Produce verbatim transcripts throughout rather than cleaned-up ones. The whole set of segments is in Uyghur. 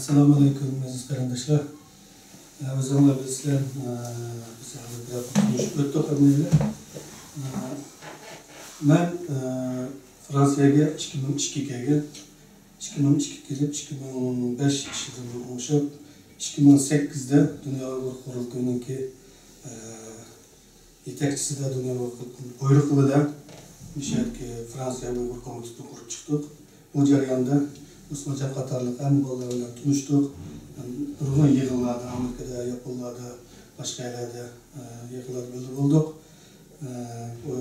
ئەسسالامۇ ئەلەيكۇم، ئەزىز قېرىنداشلار. ئە، ئۆزۈڭلار بىلىسىلەر، ئە، بىز ھازىر بىر ھەپتە تونۇشۇپ ئۆتتۇق ھەممەيلەن. ئە، مەن، ئە، فرانسىيەگە ئىككى مىڭ ئىككى كەلگەن. ئىككى مىڭ ئىككى كېلىپ، ئىككى مىڭ بەش ئىشىدىن ئوڭشاپ، ئىككى مىڭ سەككىزدە دۇنيا ئۇيغۇر قۇرۇلتىيىنىڭكى، ئە، يېتەكچىسىدە، دۇنيا بۇيرۇقلىرىدا مۇشۇ يەردىكى فرانسىيە ئۇيغۇر كومىتېتىنى قۇرۇپ چىقتۇق. بۇ جەرياندا ئوسمانجان قاتارلىق ھەممە بالىلار بىلەن تونۇشتۇق. نۇرغۇن يىغىنلاردا، ئامېرىكىدا، ياپونلاردا، باشقا يەرلەردە، ئە، يىغىنلاردا بىللە بولدۇق. ئە، بۇ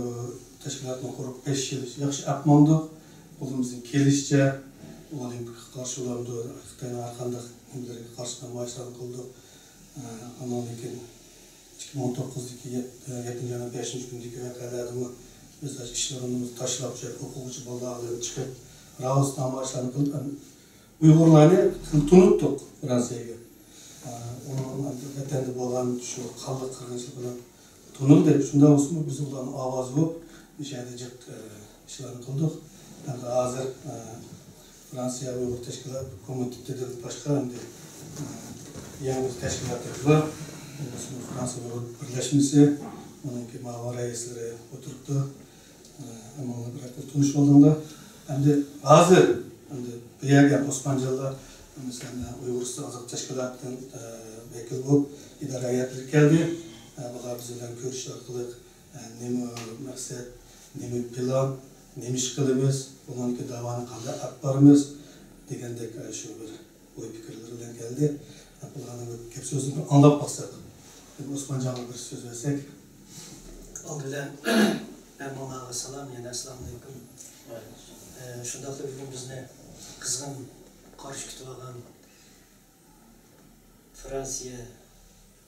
تەشكىلاتنى قۇرۇپ بەش يىل ياخشى ئاپ ماڭدۇق. قولىمىزدىن كېلىشىچە، ئۇنىڭ قارشى بولامدۇ، خىتاينىڭ ھەر قانداق نېمىلىرىگە قارشى نامايىشلارنى قىلدۇق. ئە، ئانىڭدىن كېيىن ئىككى مىڭ توققۇزدىكى يەت-، يەتتىنچى ئاينىڭ بەشىنچى كۈنىدىكى ۋەقەلەردىمۇ بىز ئىشلىرىمىزنى تاشلاپ، شۇ يەردە ئوقۇغۇچى بالىلار بىلەن چىقىپ، راۋۇس نامايىشلارنى قىلىپ، ھەم ئۇيغۇرلارنى تونۇتتۇق فرانسىيەگە. ئۇنىڭ ۋەتەندە بولغان شۇ قانلىق قىرغىنچىلىقىنى تونۇلدى. شۇنداق بولسىمۇ، بىز ئۇلارنىڭ ئاۋازى بولۇپ، مۇشۇ يەردە جىق، ئە، ئىشلارنى قىلدۇق. ئەمدى ھازىر، ئە، فرانسىيە ئۇيغۇر تەشكىلات كومىتېتىدىن باشقا ئەمدى، ئە، يېڭى بىر تەشكىلاتىمىز بار. بولمىسىمۇ فرانسىيە ئۇيغۇر بىرلەشمىسى، ئۇنىڭكى مۇئاۋىن رەئىسلىرى ئولتۇرۇپتۇ. ئە، ھەممىڭلار بىر تونۇشۇپ ئالدىڭلار. ئەمدى ھازىر، ئەمدى بۇ يەرگە ئوسمانجانلار، مەسىلەن، ئۇيغۇرىستان ئازادلىق تەشكىلاتىدىن، ئە، ۋەكىل بولۇپ، ئىدارە ھەيئەتلىرى كەلدى. ئە، بۇلار بىز بىلەن كۆرۈشۈش ئارقىلىق، ئە، نېمە مەقسەت، نېمە پىلان، نېمە ئىش قىلىمىز، بۇنىڭدىكى داۋانى قانداق ئېلىپ بارىمىز دېگەندەك، ئە، شۇ بىر ئوي پىكىرلىرى بىلەن كەلدى. بۇلارنىڭ بىر گەپ سۆزىنى بىر ئاڭلاپ باقساق. ئوسمانجانغا بىر سۆز بەرسەك. ئالدى بىلەن ھەممىڭلارغا سالام، يەنە ئەسسالامۇ ئەلەيكۇم. ئە، شۇنداقلا بۈگۈن بىزنى قىزغىن قارشى كۈتۈۋالغان فرانسىيە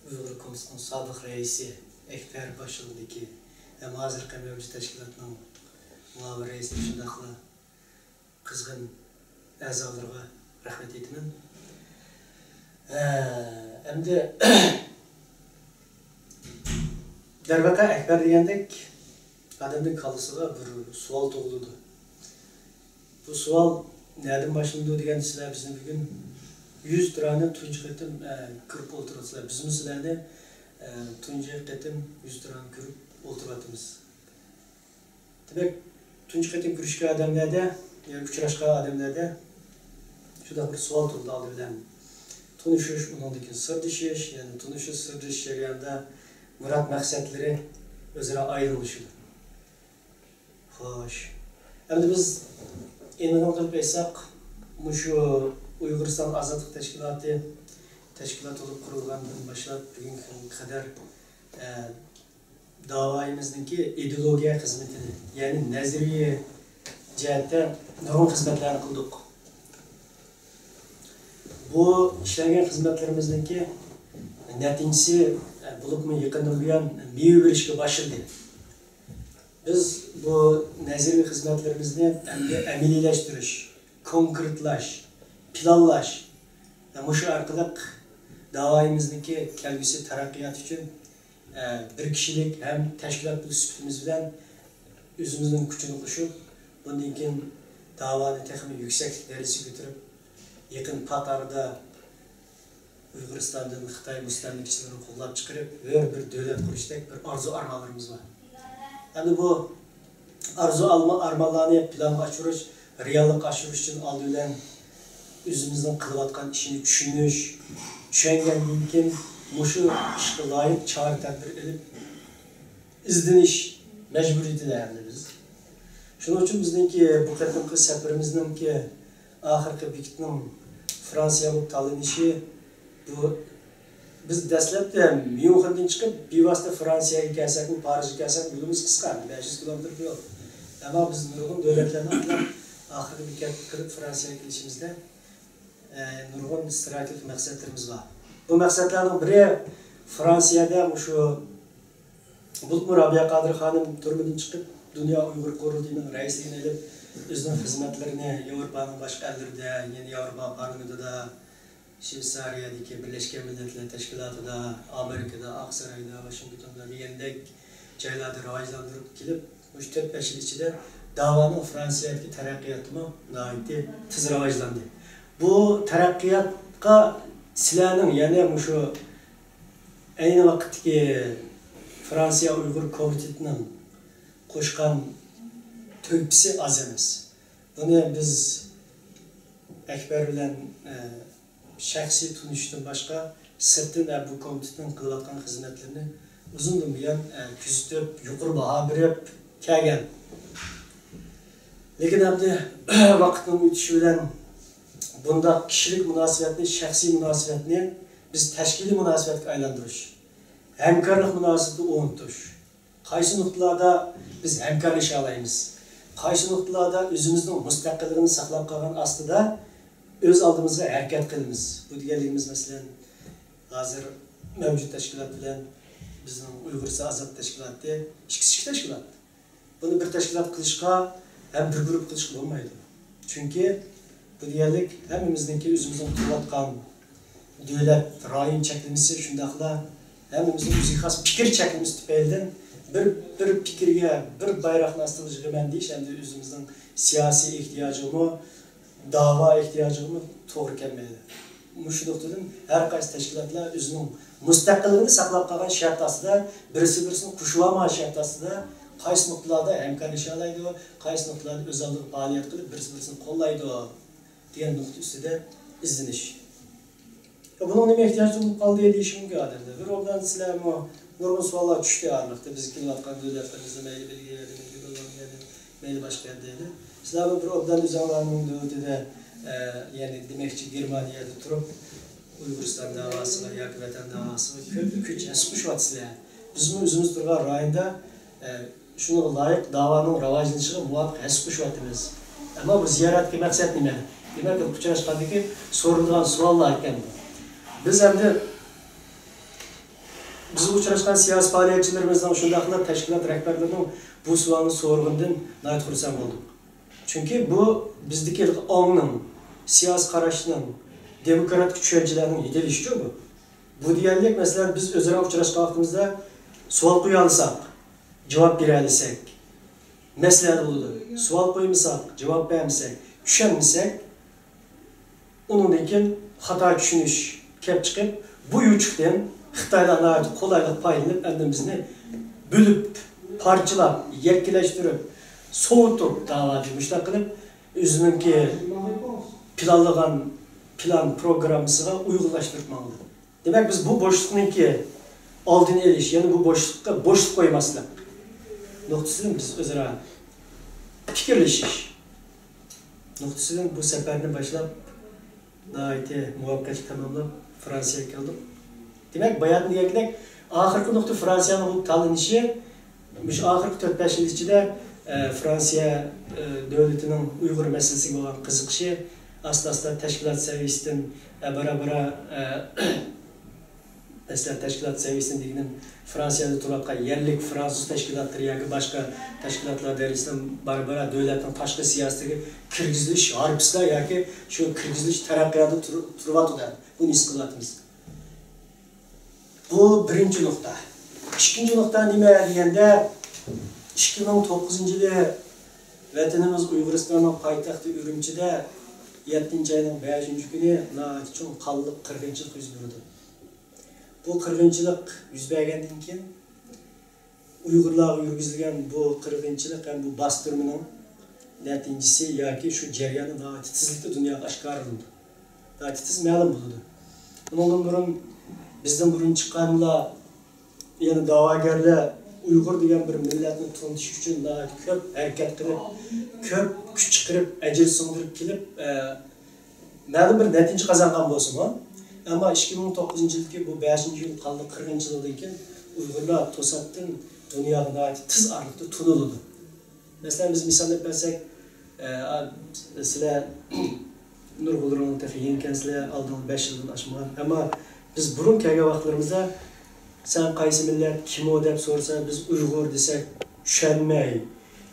ئۇيغۇر كومىتېتىنىڭ سابىق رەئىسى ئەكبەر باشچىلىقىدىكى ھەم ھازىرقى مەۋجۇت تەشكىلاتنىڭ مۇئاۋىن رەئىسى، شۇنداقلا قىزغىن ئەزالىرىغا رەھمەت ئېيتىمەن. ئە، ئەمدى دەرۋەقە، ئەكبەر دېگەندەك ئادەمنىڭ كاللىسىغا بىر سوئال تۇغۇلىدۇ. بۇ سوئال نەدىن باشلىنىدۇ دېگەندە، سىلەر بىزنى بۈگۈن يۈز تىرانە تۇنجى قېتىم، ئە، كۆرۈپ ئولتۇرۇۋاتىسىلەر. بىزمۇ سىلەرنى، ئە، تۇنجى قېتىم يۈز تىرانە كۆرۈپ ئولتۇرۇۋاتىمىز. دېمەك، تۇنجى قېتىم كۆرۈشكەن ئادەملەردە، يا ئۇچراشقان ئادەملەردە شۇنداق بىر سوئال تۇرىدۇ ئالدى بىلەن. تونۇشۇش، ئۇنىڭدىن كېيىن سىردىشىش، يەنى تونۇشۇش، سىردىشىش جەريانىدا مۇراد مەقسەتلىرى ئۆزئارا ئايرىلىشىدۇ. خوش. ئەمدى بىز ئېنىقىنى قىلىپ ئېيتساق، مۇشۇ ئۇيغۇرىستان ئازادلىق تەشكىلاتى تەشكىلات بولۇپ قۇرۇلغاندىن باشلاپ بۈگۈنكى كۈنگە قەدەر، ئە، داۋايىمىزنىڭكى ئىدېئولوگىيە خىزمىتىنى، يەنى نەزەرىيە جەھەتتە نۇرغۇن خىزمەتلەرنى قىلدۇق. بۇ ئىشلەنگەن خىزمەتلىرىمىزنىڭكى نەتىجىسى، بولۇپمۇ يېقىندىن بۇيان مېۋە بېرىشكە باشلىدى. بىز بۇ نەزەرىيە خىزمەتلىرىمىزنى ئەمدى ئەمەلىيلەشتۈرۈش، كونكرېتلاش، پىلانلاش ۋە مۇشۇ ئارقىلىق داۋايىمىزنىڭكى كەلگۈسى تەرەققىياتى ئۈچۈن، ئە، بىر كىشىلىك ھەم تەشكىلات بولۇش سۈپىتىمىز بىلەن ئۆزىمىزنىڭ كۈچىنى قوشۇپ، بۇندىن كېيىن داۋانى تېخىمۇ يۈكسەك دەرىجىسىگە كۆتۈرۈپ، يېقىن پات ئارىدا ئۇيغۇرىستاندىن خىتاي مۇستەملىكىچىلىرىنى قوغلاپ چىقىرىپ، ھۆر بىر دۆلەت قۇرۇشتەك بىر ئارزۇ ئارمانلىرىمىز بار. ئەمدى بۇ ئارزۇ ئالما-، ئارمانلارنى پىلانغا ئاشۇرۇش، رېئاللىققا ئاشۇرۇش ئۈچۈن ئالدى بىلەن ئۆزىمىزنىڭ قىلىۋاتقان ئىشىنى چۈشىنىش، چۈشەنگەندىن كېيىن مۇشۇ ئىشقا لايىق چارە-تەدبىر ئېلىپ، ئىزدىنىش مەجبۇرىيىتىدە ئەمدى بىز. شۇنىڭ ئۈچۈن بىزنىڭكى بۇ قېتىمقى سەپىرىمىزنىڭكى ئاخىرقى بېكىتنىڭ فرانسىيە بولۇپ تاللىنىشى، بۇ، بىز دەسلەپتە ميۇنخېندىن چىقىپ، بىۋاسىتە فرانسىيەگە كەلسەكمۇ، پارىژغا كەلسەكمۇ، يولىمىز قىسقا، بەش يۈز كىلومېتىر يول. ئەمما بىز نۇرغۇن دۆلەتلەرنى ئاتلاپ، ئاخىرقى بېكەت قىلىپ فرانسىيەگە كېلىشىمىزدە، ئە، نۇرغۇن ئىستراتېگىك مەقسەتلىرىمىز بار. بۇ مەقسەتلەرنىڭ بىرى، فرانسىيەدە مۇشۇ، بولۇپمۇ رابىيە قادىر خانىم تۈرمىدىن چىقىپ، دۇنيا ئۇيغۇر قۇرۇلتىيىنىڭ رەئىسلىكىنى ئېلىپ، ئۆزىنىڭ خىزمەتلىرىنى ياۋروپانىڭ باشقا ئەللىرىدە، يەنى ياۋروپا پارلامېنتىدا، شۋېتسارىيەدىكى بىرلەشكەن مىللەتلەر تەشكىلاتىدا، ئامېرىكىدا، ئاقسارايدا، ۋاشىنگتوندا دېگەندەك جايلاردا راۋاجلاندۇرۇپ كېلىپ، مۇشۇ تۆت-بەش يىل ئىچىدە داۋانىڭ فرانسىيەدىكى تەرەققىياتىمۇ ناھايىتى تېز راۋاجلاندى. بۇ تەرەققىيات سىلەرنىڭ يەنە مۇشۇ ئەينى ۋاقىتتىكى فرانسىيە ئۇيغۇر كومىتېتىنىڭ قوشقان تۆھپىسى ئاز ئەمەس. بۇنى بىز ئەكبەر بىلەن، ئە، شەخسىي تونۇشۇشتىن باشقا، سىرتتىن، ئە، بۇ كومىتېتنىڭ قىلىۋاتقان خىزمەتلىرىنى ئۇزۇندىن بۇيان، ئە، كۆزىتىپ، يۇقىرى باھا بېرىپ كەلگەن. لېكىن ئەمدى ۋاقىتنىڭ ئۆتۈشى بىلەن بۇنداق كىشىلىك مۇناسىۋەتنى، شەخسىي مۇناسىۋەتنى بىز تەشكىلىي مۇناسىۋەتكە ئايلاندۇرۇش، ھەمكارلىق مۇناسىۋىتىنى ئورنىتىش، قايسى نۇقتىلادا بىز ھەمكارلىشالايمىز، قايسى نۇقتىلاردا ئۆزىمىزنىڭ مۇستەقىللىقىنى ساقلاپ قالغان ئاستىدا ئۆز ئالدىمىزغا ھەرىكەت قىلىمىز. بۇ دېگەنلىكىمىز، مەسىلەن، ھازىر مەۋجۇت تەشكىلات بىلەن بىزنىڭ ئۇيغۇرىستان ئازادلىق تەشكىلاتى ئىككىسى ئىككى تەشكىلات. بۇنى بىر تەشكىلات قىلىشقا ھەم بىر گۇرۇپپا قىلىشقا بولمايدۇ. چۈنكى بۇ دېگەنلىك ھەممىمىزنىڭكى ئۆزىمىزنىڭ تۇرۇۋاتقان دۆلەت، رايون چەكلىمىسى، شۇنداقلا ھەممىمىزنىڭ ئۆزىگە خاس پىكىر چەكلىمىسى تۈپەيلىدىن بىر، بىر پىكىرگە، بىر بايراقنىڭ ئاستىدا يىغىمەن دېيىش ھەمدە ئۆزىمىزنىڭ سىياسىي ئېھتىياجىغىمۇ، داۋا ئېھتىياجىغىمۇ توغرا كەلمەيدۇ. مۇشۇ نۇقتىدىن ھەر قايسى تەشكىلاتلار ئۆزىنىڭ مۇستەقىللىقىنى ساقلاپ قالغان شەرت ئاستىدا، بىرسى بىرسىنى قوشۇۋالمىغان شەرت ئاستىدا قايسى نۇقتىلاردا ھەمكارلىشالايدۇ، قايسى نۇقتىلاردا ئۆز ئالدىغا پائالىيەت قىلىپ، بىرسى بىرسىنى قوللايدۇ دېگەن نۇقتا ئۈستىدە ئىزدىنىش. بۇنىڭ نېمە ئېھتىياجى بولۇپ قالدى دېيىشى مۇمكىن ئادەملەر. بىر ئوبدان سىلەرمۇ نۇرغۇن سوئاللار چۈشتى ئارىلىقتا. بىز كېلىۋاتقان دۆلەتلىرىمىزدە مەيلى بېلگىيەدە، مەيلى گوللاندىيەدە، مەيلى باشقا يەردە ئىدى. سىلەرمۇ بىر ئوبدان ئۆزۈڭلارنىڭ دۆلىتىدە، ئە، يەنى دېمەكچى گېرمانىيەدە تۇرۇپ، ئۇيغۇرىستان داۋاسىغا ياكى ۋەتەن داۋاسىغا كۆپ كۈچ ھەسسە قوشۇۋاتىسىلەر. بىزمۇ ئۆزىمىز تۇرغان رايوندا، ئە، شۇنىڭغا لايىق داۋانىڭ راۋاجلىنىشىغا مۇۋاپىق ھەسسە قوشۇۋاتىمىز. ئەمما بۇ زىيارەتتىكى مەقسەت نېمە؟ دېمەك، ئۇچراشقاندىكى سورىلىدىغان سوئاللار ئىكەن بۇ. بىز ئەمدى بىز ئۇچراشقان سىياسىي پائالىيەتچىلىرىمىزنىڭ، شۇنداقلا تەشكىلات رەھبەرلىرىنىڭ بۇ سوئالنى سورىغىنىدىن ناھايىتى خۇرسەن بولدۇق. چۈنكى بۇ بىزدىكى ئاڭنىڭ، سىياسىي قاراشنىڭ، دېموكراتىك چۈشەنچىلەرنىڭ يېتىلىشىچۇ بۇ. بۇ دېگەنلىك، مەسىلەن، بىز ئۆزئارا ئۇچراشقان ۋاقتىمىزدا سوئال قويالىساق، جاۋاب بېرەلىسەك، مەسلىھەت بولىدۇ. سوئال قويمىساق، جاۋاب بەرمىسەك، چۈشەنمىسەك، ئۇنىڭدىن كېيىن خاتا چۈشىنىش كەپ چىقىپ، بۇ يوچۇقتىن خىتايلار ناھايىتى قولايلىق پايدىلىنىپ، ئەمدى بىزنى بۆلۈپ، پارچىلاپ، يەككىلەشتۈرۈپ، سوۋۇتۇپ، داۋادىن مۇشۇنداق قىلىپ، ئۆزىنىڭكى پىلانلىغان پىلان پروگراممىسىغا ئۇيغۇنلاشتۇرۇپ ماڭىدۇ. دېمەك، بىز بۇ بوشلۇقنىڭكى ئالدىنى ئېلىش، يەنى بۇ بوشلۇققا بوشلۇق قويماسلىق نۇقتىسىدىن بىز ئۆزئارا پىكىرلىشىش نۇقتىسىدىن بۇ سەپەرنى باشلاپ، ناھايىتى مۇۋەپپەقىيەتلىك تاماملاپ، فرانسىيەگە كەلدۇق. دېمەك، باياتىن دېگەندەك، ئاخىرقى نۇقتا فرانسىيەنىڭ بۇ تاللىنىشى، مۇشۇ ئاخىرقى تۆت-بەش يىل ئىچىدە، ئە، فرانسىيە، ئە، دۆلىتىنىڭ ئۇيغۇر مەسىلىسىگە بولغان قىزىقىشى ئاستا-ئاستا تەشكىلات سەۋىيەسىدىن، ئە، بارا-بارا، ئە، مەسىلەن، تەشكىلات سەۋىيەسىدىن دېگىنىم، فرانسىيەدە تۇرۇۋاتقان يەرلىك فىرانسۇز تەشكىلاتلىرى ياكى باشقا تەشكىلاتلار دەرىجىسىدە بارا-بارا دۆلەتنىڭ تاشقى سىياسىتىگە كىرگۈزۈلۈش ھارپىسىدا ياكى شۇ كىرگۈزۈلۈش تەرەققىياتىدا تۇر-، تۇرۇۋاتىدۇ. بۇنى ھېس قىلىۋاتىمىز. بۇ بىرىنچى نۇقتا. ئىككىنچى نۇقتا نېمە دېگەندە، ئىككى مىڭ توققۇزىنچى يىلى ۋەتىنىمىز ئۇيغۇرىستاننىڭ پايتەختى ئۈرۈمچىدە يەتتىنچى ئاينىڭ بەشىنچى كۈنى ناھايىتى چوڭ قانلىق قىرغىنچىلىق يۈز بېرىدۇ. بۇ قىرغىنچىلىق يۈز بەرگەندىن كېيىن، ئۇيغۇرلارغا يۈرگۈزۈلگەن بۇ قىرغىنچىلىق ھەم بۇ باستۇرمىنىڭ نەتىجىسى ياكى شۇ جەريانى ناھايىتى تېزلىكتە دۇنياغا ئاشكارىلىنىدۇ. ناھايىتى تېز مەلۇم بولىدۇ. ئۇنىڭدىن بۇرۇن، بىزدىن بۇرۇن چىققانلار، يەنى داۋاگەرلەر ئۇيغۇر دېگەن بىر مىللەتنى تونۇتۇش ئۈچۈن ناھايىتى كۆپ ھەرىكەت قىلىپ، كۆپ كۈچ چىقىرىپ، ئەجىر سىڭدۈرۈپ كېلىپ، ئە، مەلۇم بىر نەتىجە قازانغان بولسىمۇ، ئەمما ئىككى مىڭ توققۇزىنچى يىلدىكى بۇ بەشىنچى يىل قانلىق قىرغىنچىلىقىدىن كېيىن ئۇيغۇرلار توساتتىن دۇنياغا ناھايىتى تېز ئارىلىقتا تونۇلىدۇ. مەسىلەن، بىز مىسال ئېلىپ بەرسەك، ئە، سىلەر نۇرغۇنلىرىڭلار تېخى يېڭىكەنسىلەر، ئالدىڭلار بەش يىلدىن ئاشمىغان. ئەمما بىز بۇرۇن كەلگەن ۋاقىتلىرىمىزدا، «سەن قايسى مىللەت، كىم ئۇ؟» دەپ سورىسا، بىز «ئۇيغۇر» دېسەك، چۈشەنمەي،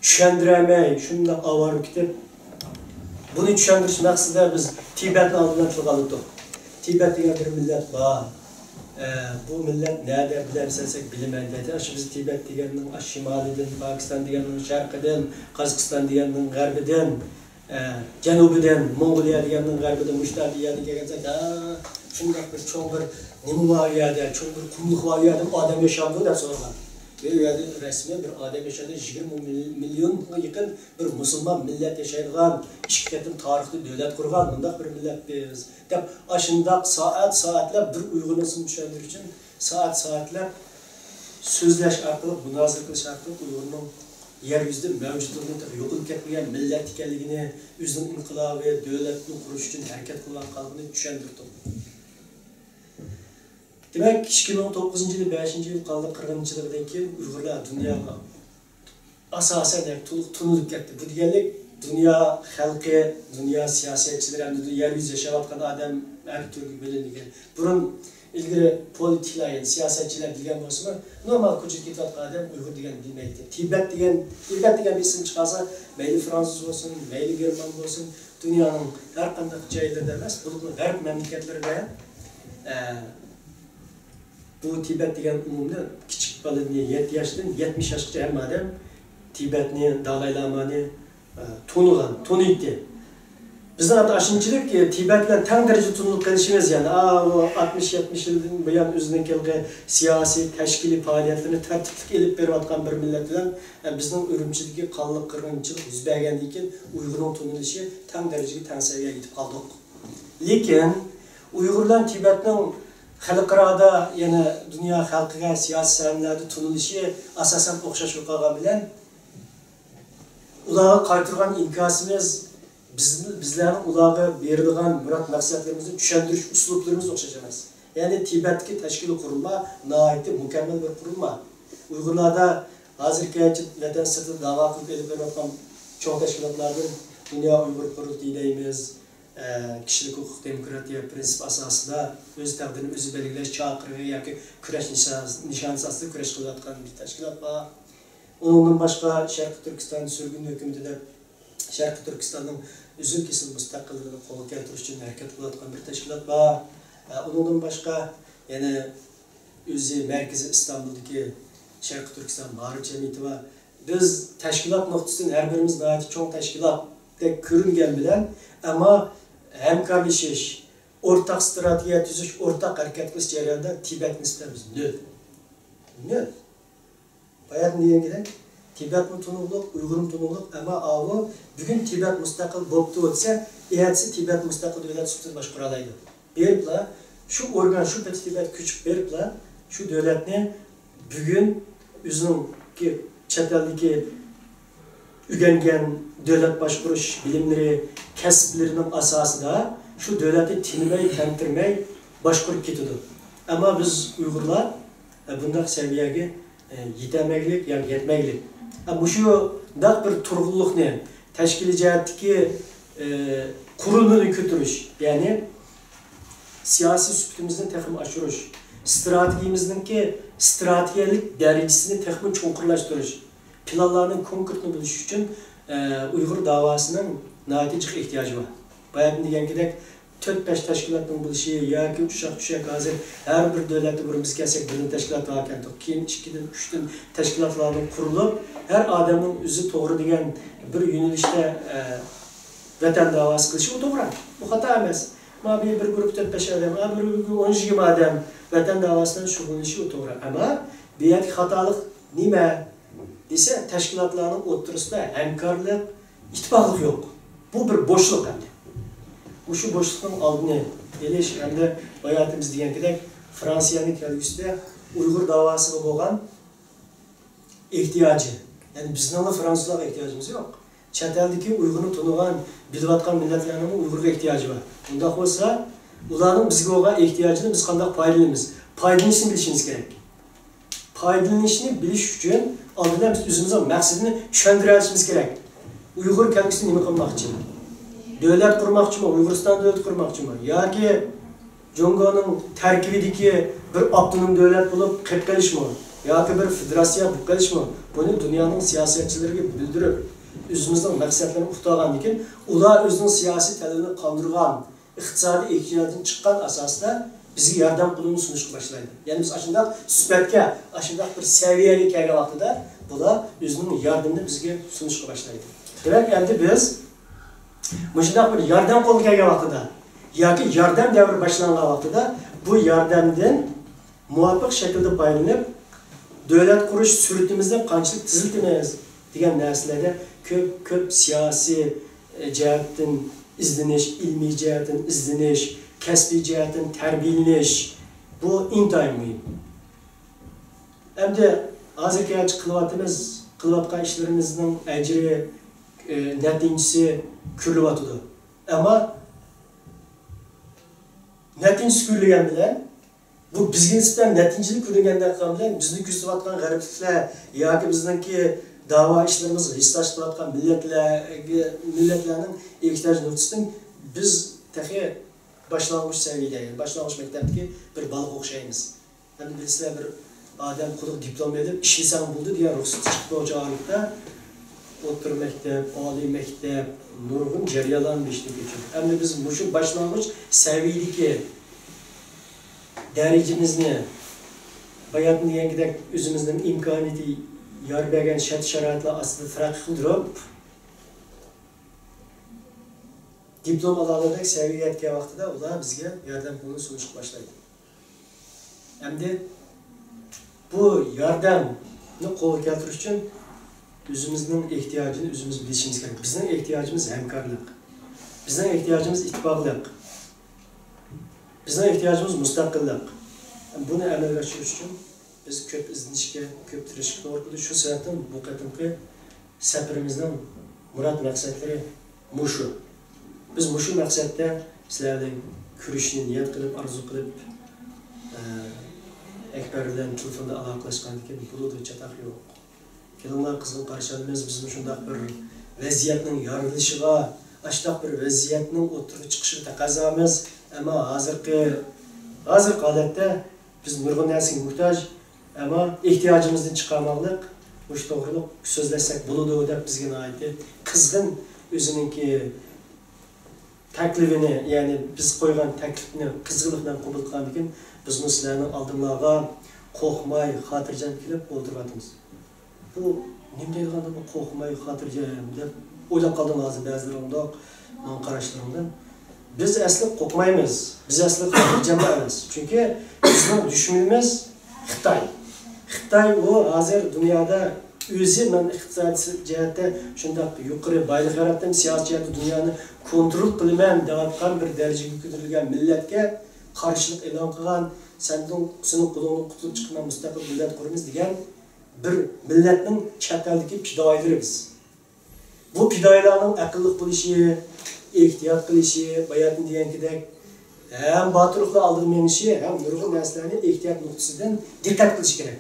چۈشەندۈرەلمەي، شۇنداق ئاۋارە بولۇپ كېتىپ، بۇنى چۈشەندۈرۈش مەقسىتىدە بىز تىبەتنى ئالدى بىلەن تىلغا ئالدۇق. تىبەت دېگەن بىر مىللەت بار. ئە، بۇ مىللەت نەدە بىلەمسەن دېسەك، بىلىمەن دەيدۇ. ئاشۇ بىز تىبەت دېگەننىڭ ئاشۇ شىمالىدىن، پاكىستان دېگەننىڭ شەرقىدىن، قازاقىستان دېگەننىڭ غەربىدىن، ئە، جەنۇبىدىن، موڭغۇلىيە دېگەننىڭ غەربىدىن، مۇشۇنداق بىر يەردىن كەلگەن سەن، ھە، شۇنداق بىر چوڭ بىر نېمە بار ئۇ يەردە، چوڭ بىر قۇملۇق بار ئۇ يەردە، ئادەم ياشامدۇ دەپ سورىغان. بۇ يەردە رەسمىي بىر ئادەم ياشايدۇ، يىگىرمە مىليونغا يېقىن بىر مۇسۇلمان مىللەت ياشايدىغان، ئىككى قېتىم تارىختا دۆلەت قۇرغان مۇنداق بىر مىللەت بىز، دەپ ئاشۇنداق سائەت سائەتلەپ بىر ئۇيغۇرنىڭ ئىسمىنى چۈشەندۈرۈش ئۈچۈن سائەت سائەتلەپ سۆزلەش ئارقىلىق، مۇنازىرە قىلىش ئارقىلىق ئۇيغۇرنىڭ يەر يۈزىدە مەۋجۇتلۇقىنى، تېخى يوقىلىپ كەتمىگەن مىللەت ئىكەنلىكىنى، ئۆزىنىڭ ئىنقىلابى، دۆلەتنى قۇرۇش ئۈچۈن ھەرىكەت قىلىۋاتقانلىقىنى چۈشەندۈردۇق. دېمەك، ئىككى مىڭ توققۇزىنچى يىلى بەشىنچى ئىيۇل قانلىق قىرغىنچىلىقىدىن كېيىن ئۇيغۇرلار دۇنياغا ئاساسەن، يەنى تولۇق تونۇلۇپ كەتتى. بۇ دېگەنلىك دۇنيا خەلقى، دۇنيا سىياسەتچىلىرى، ھەمدە يەر يۈزىدە ياشاۋاتقان ئادەم ھەر تۈرگە بۆلۈنگەن. بۇرۇن ئىلگىرى پولىتىكلار، يەنى سىياسەتچىلەر بىلگەن بولسىمۇ، نورمال كوچىدا كېتىۋاتقان ئادەم ئۇيغۇر دېگەننى بىلمەيتتى. تىبەت دېگەن، تىبەت دېگەن بىر ئىسىم چىقارسا، مەيلى فرانسۇز بولسۇن، مەيلى گېرمان بولسۇن، دۇنيانىڭ ھەر قانداق جايلىرىدا ئەمەس، بولۇپمۇ غەرب مەملىكەتلىرىدە، ئە، بۇ تىبەت دېگەن ئۇقۇمنى كىچىك بالىنى يەتتە ياشتىن يەتمىش ياشقىچە ھەممە ئادەم تىبەتنى، دالاي لامانى، ئە، تونۇغان، تونۇيتتى. بىزنىڭ ھەتتا ئاشۇنچىلىك، ئە، تىبەت بىلەن تەڭ دەرىجىدە تونۇلۇپ قېلىشىمىز، يەنى، ئا، ئۇ ئاتمىش، يەتمىش يىلدىن بۇيان ئۆزىنىڭكى سىياسىي، تەشكىلىي پائالىيەتلىرىنى تەرتىپلىك ئېلىپ بېرىۋاتقان بىر مىللەت بىلەن، ئە، بىزنىڭ ئۈرۈمچىدىكى قانلىق قىرغىنچىلىق يۈز بەرگەندىن كېيىن ئۇيغۇرنىڭ تونۇلۇشى تەڭ دەرىجىگە، تەڭ سەۋىيەگە يېتىپ قالدۇق. لېكىن ئۇيغۇرلار تىبەتنىڭ خەلقئارادا، يەنە دۇنيا خەلقىگە سىياسىي سەھنىلەردە تونۇلۇشى ئاساسەن ئوخشاش بولۇپ قالغان بىلەن، ئۇلارغا قايتۇرغان ئىنكاسىمىز، بىز، بىزلەرنىڭ ئۇلارغا بېرىدىغان مۇراد مەقسەتلىرىمىزنى چۈشەندۈرۈش ئۇسلۇبلىرىمىز ئوخشاش ئەمەس. يەنى تىبەتتىكى تەشكىلىي قۇرۇلما ناھايىتى مۇكەممەل بىر قۇرۇلما. ئۇيغۇرلاردا ھازىرغىچە ۋەتەن سىرتىدا داۋا قىلىپ ئېلىپ بېرىلىۋاتقان چوڭ تەشكىلاتلاردىن دۇنيا ئۇيغۇر قۇرۇلتىيى دەيمىز، ئە، كىشىلىك ھوقۇق، دېموكراتىيە پىرىنسىپ ئاساسىدا ئۆز تەقدىرىنى ئۆزى بەلگىلەش چاقىرىقى ياكى كۈرەش نىشان-، نىشانىسى ئاستىدا كۈرەش قىلىۋاتقان بىر تەشكىلات بار. ئۇنىڭدىن باشقا شەرقىي تۈركىستان سۈرگۈن ھۆكۈمىتى دەپ شەرقىي تۈركىستاننىڭ ئۈزۈل-كېسىل مۇستەقىللىقىنى قولغا كەلتۈرۈش ئۈچۈن ھەرىكەت قىلىۋاتقان بىر تەشكىلات بار. ئە، ئۇنىڭدىن باشقا يەنە ئۆزى مەركىزى ئىستانبۇلدىكى شەرقىي تۈركىستان مائارىپ جەمئىيىتى بار. بىز تەشكىلات نۇقتىسىدىن ھەر بىرىمىز ناھايىتى چوڭ تەشكىلاتتەك كۆرۈنگەن بىلەن، ئەمما ھەمكارلىشىش، ئورتاق ئىستراتېگىيە تۈزۈش، ئورتاق ھەرىكەت قىلىش جەريانىدا تىبەتكە نىسبەتەن بىز نۆل. نۆل. باياتىن دېگەن گېپىم، تىبەتمۇ تونۇقلۇق، ئۇيغۇرمۇ تونۇقلۇق، ئەمما ئاۋۇ بۈگۈن تىبەت مۇستەقىل بوپتۇ دېسە، ئەتىسى تىبەت مۇستەقىل دۆلەت سۈپىتىدە باشقۇرالايدۇ. بېرىپلا شۇ ئورگان، شۇ پېتى تىبەتكە كۆچۈپ بېرىپلا شۇ دۆلەتنى بۈگۈن ئۆزىنىڭكى چەت ئەلدىكى ئۆگەنگەن دۆلەت باشقۇرۇش بىلىملىرى، كەسىپلىرىنىڭ ئاساسىدا شۇ دۆلەتنى تىنماي، تەمتىرىمەي باشقۇرۇپ كېتىدۇ. ئەمما بىز ئۇيغۇرلار، ئە، بۇنداق سەۋىيەگە، ئە، يېتەلمەگلىك ياكى يەتمەگلىك. ئە، مۇشۇنداق بىر تۇرغۇنلۇقنى، تەشكىلىي جەھەتتىكى، ئە، قۇرۇلمىنى كۆتۈرۈش، يەنى سىياسىي سۈپىتىمىزنى تېخىمۇ ئاشۇرۇش، ئىستراتېگىيىمىزنىڭكى ئىستراتېگىيەلىك دەرىجىسىنى تېخىمۇ چوڭقۇرلاشتۇرۇش، پىلانلارنىڭ كونكرېتنى بولۇشى ئۈچۈن، ئە، ئۇيغۇر داۋاسىنىڭ ناھايىتى جىق ئېھتىياجى بار. باياتىن دېگەنكىدەك، تۆت-بەش تەشكىلاتنىڭ بولۇشى ياكى ئۇششاق-چۈششەك، ھازىر ھەر بىر دۆلەتتە بۇرۇن بىز كەلسەك بىردىن تەشكىلات باركەنتۇق، كېيىن ئىككىدىن، ئۈچتىن تەشكىلاتلاردىن قۇرۇلۇپ، ھەر ئادەمنىڭ ئۆزى توغرا دېگەن بىر يۆنىلىشتە، ئە، ۋەتەن داۋاسى قىلىشى ئۇ توغرا. بۇ خاتا ئەمەس. مانا بىر، بىر گۇرۇپپا تۆت-بەش ئادەم، ئا، بىر گۇرۇپپا ئون-يىگىرمە ئادەم ۋەتەن داۋاسى بىلەن شۇغۇللىنىشى ئۇ توغرا. ئەمما بۇ يەردىكى خاتالىق نېمە دېسە، تەشكىلاتلارنىڭ ئوتتۇرىسىدا ھەمكارلىق، ئىتتىپاقلىق يوق. بۇ بىر بوشلۇق ئەمدى. مۇشۇ بوشلۇقنىڭ ئالدىنى ئېلىش ھەمدە باياتىن بىز دېگەنكىدەك، فرانسىيەنىڭ كەلگۈسىدە ئۇيغۇر داۋاسىغا بولغان ئېھتىياجى. يەنى بىزنىڭلا فرانسۇزلارغا ئېھتىياجىمىز يوق. چەت ئەلدىكى ئۇيغۇرنى تونۇغان، بىلىۋاتقان مىللەتلەرنىڭمۇ ئۇيغۇرغا ئېھتىياجى بار. ئۇنداق بولسا، ئۇلارنىڭ بىزگە بولغان ئېھتىياجىدىن بىز قانداق پايدىلىنىمىز؟ پايدىلىنىشنى بىلىشىمىز كېرەك. پايدىلىنىشنى بىلىش ئۈچۈن ئالدىن بىز ئۆزىمىزنىڭ مەقسىتىنى چۈشەندۈرۈۋېلىشىمىز كېرەك. ئۇيغۇر كەلگۈسىدە نېمە قىلماقچى؟ دۆلەت قۇرماقچىمۇ؟ ئۇيغۇرىستان دۆلىتى قۇرماقچىمۇ؟ ياكى جۇڭگونىڭ تەركىبىدىكى بىر ئاپتونوم دۆلەت بولۇپ قېلىپ قېلىشمۇ ياكى بىر فېدېراتسىيە بولۇپ قېلىشمۇ؟ بۇنى دۇنيانىڭ سىياسەتچىلىرىگە بىلدۈرۈپ، ئۆزىمىزنىڭ مەقسەتلىرىنى ئۇقتۇرغاندىن كېيىن، ئۇلار ئۆزىنىڭ سىياسىي تەلىپىنى قاندۇرغان، ئىقتىسادىي ئېھتىياجدىن چىققان ئاساستا بىزگە ياردەم قولىنى سۇنۇشقا باشلايدۇ. يەنى بىز ئاشۇنداق سۈپەتكە، ئاشۇنداق بىر سەۋىيەگە كەلگەن ۋاقتىدا بۇلار ئۆزىنىڭ ياردىمىنى بىزگە سۇنۇشقا باشلايدۇ. دېمەك، ئەمدى بىز مۇشۇنداق بىر ياردەم قولى كەلگەن ۋاقتىدا ياكى ياردەم دەۋرى باشلانغان ۋاقتىدا بۇ ياردەمدىن مۇۋاپىق شەكىلدە پايدىلىنىپ، دۆلەت قۇرۇش سۈرئىتىمىزنى قانچىلىك تېزلىتىمىز دېگەن نەرسىلەردە كۆپ، كۆپ سىياسىي، ئە، جەھەتتىن ئىزدىنىش، ئىلمىي جەھەتتىن ئىزدىنىش، كەسپىي جەھەتتىن تەربىيەلىنىش، بۇ ئىنتايىن مۇھىم. ئەمدى ھازىرغىچە قىلىۋاتىمىز، قىلىۋاتقان ئىشلىرىمىزنىڭ ئەجرى، ئە، نەتىجىسى كۆرۈلۈۋاتىدۇ. ئەمما نەتىجىسى كۆرۈلگەن بىلەن، بۇ بىزگە نىسبەتەن نەتىجىلىك كۆرۈنگەندەك قىلغان بىلەن، بىزنى كۆزىتىۋاتقان غەربلىكلەر ياكى بىزنىڭكى داۋا ئىشلىرىمىزغا ھېسداشلىق قىلىۋاتقان مىللەتلەرگە، مىللەتلەرنىڭ ئېھتىياج نۇقتىسىدىن بىز تېخى باشلانغۇچ سەۋىيەدە، يەنى باشلانغۇچ مەكتەپتىكى بىر بالىغا ئوخشايمىز. ئەمدى بىلىسىلەر، بىر ئادەم قۇدۇق دىپلوم ئېلىپ، ئىشلىسەڭ بولدى دېگەن رۇخسەت چىقىپ بولغۇچە ھالەتتە ئوتتۇرا مەكتەپ، ئالىي مەكتەپ، نۇرغۇن جەريانلارنى بېشىدىن كەچۈردۇق. ئەمدى بىز مۇشۇ باشلانغۇچ سەۋىيەدىكى دەرىجىمىزنى، باياتىن دېگەنكىدەك، ئۆزىمىزنىڭ ئىمكانىيىتى يار بەرگەن شەرت-شارائىتلار ئاستىدا تەرەققىي قىلدۇرۇپ، دىپلوم ئالالىدەك سەۋىيەگە يەتكەن ۋاقتىدا ئۇلار بىزگە ياردەم قولىنى سۇنۇشقا باشلايدۇ. ئەمدى بۇ ياردەمنى قولغا كەلتۈرۈش ئۈچۈن ئۆزىمىزنىڭ ئېھتىياجىنى ئۆزىمىز بىلىشىمىز كېرەك. بىزنىڭ ئېھتىياجىمىز ھەمكارلىق. بىزنىڭ ئېھتىياجىمىز ئىتتىپاقلىق. بىزنىڭ ئېھتىياجىمىز مۇستەقىللىق. بۇنى ئەمەلگە ئاشۇرۇش ئۈچۈن بىز كۆپ ئىزدىنىشكە، كۆپ تىرىشىشقا توغرا كېلىدۇ. شۇ سەۋەبتىن بۇ قېتىمقى سەپىرىمىزنىڭ مۇراد مەقسەتلىرى مۇشۇ. بىز مۇشۇ مەقسەتتە سىلەر بىلەن كۆرۈشۈشنى نىيەت قىلىپ، ئارزۇ قىلىپ، ئە، ئەكبەر بىلەن تېلېفوندا ئالاقىلەشكەندىكىن بولىدۇ، چاتاق يوق. كېلىڭلار، قىزغىن قارشى ئالىمىز. بىزمۇ شۇنداق بىر ۋەزىيەتنىڭ يارىتىلىشىغا، ئاشۇنداق بىر ۋەزىيەتنىڭ ئوتتۇرىغا چىقىشىغا تەقەززامىز. ئەمما ھازىرقى، ھازىرقى ھالەتتە بىز نۇرغۇن نەرسىگە موھتاج، ئەمما ئېھتىياجىمىزدىن چىقالماقلىق، مۇشۇ توغرىلىق سۆزلەشسەك بولىدۇ دەپ بىزگە ناھايىتى قىزغىن ئۆزىنىڭكى تەكلىپىنى، يەنى بىز قويغان تەكلىپنى قىزغىنلىق بىلەن قوبۇل قىلغاندىكىن، بىزمۇ سىلەرنىڭ ئالدىڭلارغا قورقماي، خاتىرجەم كېلىپ ئولتۇرۇۋاتىمىز. بۇ نېمە دەيدىغاندۇ بۇ قورقماي خاتىرجەم دەپ ئويلاپ قالدىم ھازىر بەزىلەر ئۇنداق ماڭا قاراشلىرىڭدىن. بىز ئەسلى قورقمايمىز. بىز ئەسلى خاتىرجەملا ئەمەس. چۈنكى بىزنىڭ دۈشمىنىمىز خىتاي. خىتاي ئۇ ھازىر دۇنيادا ئۆزى مەن ئىقتىسادىي جەھەتتە شۇنداق يۇقىرى بايلىق ياراتتىم، سىياسىي جەھەتتە دۇنيانى كونترول قىلىمەن دەۋاتقان بىر دەرىجىگە كۆتۈرۈلگەن مىللەتكە قارشىلىق ئېلان قىلغان، سەندىن، سېنىڭ قولۇڭدىن قۇتۇلۇپ چىقىپ مەن مۇستەقىل دۆلەت قۇرىمىز دېگەن بىر مىللەتنىڭ چەت ئەلدىكى پىدائىيلىرى بىز. بۇ پىدائىيلارنىڭ ئەقىللىق بولۇشى، ئېھتىيات قىلىشى، باياتىن دېگەنكىدەك، ھەم باتۇرلۇقلا ئالدىغا مېڭىشى، ھەم نۇرغۇن نەرسىلەرنى ئېھتىيات نۇقتىسىدىن دىققەت قىلىشى كېرەك.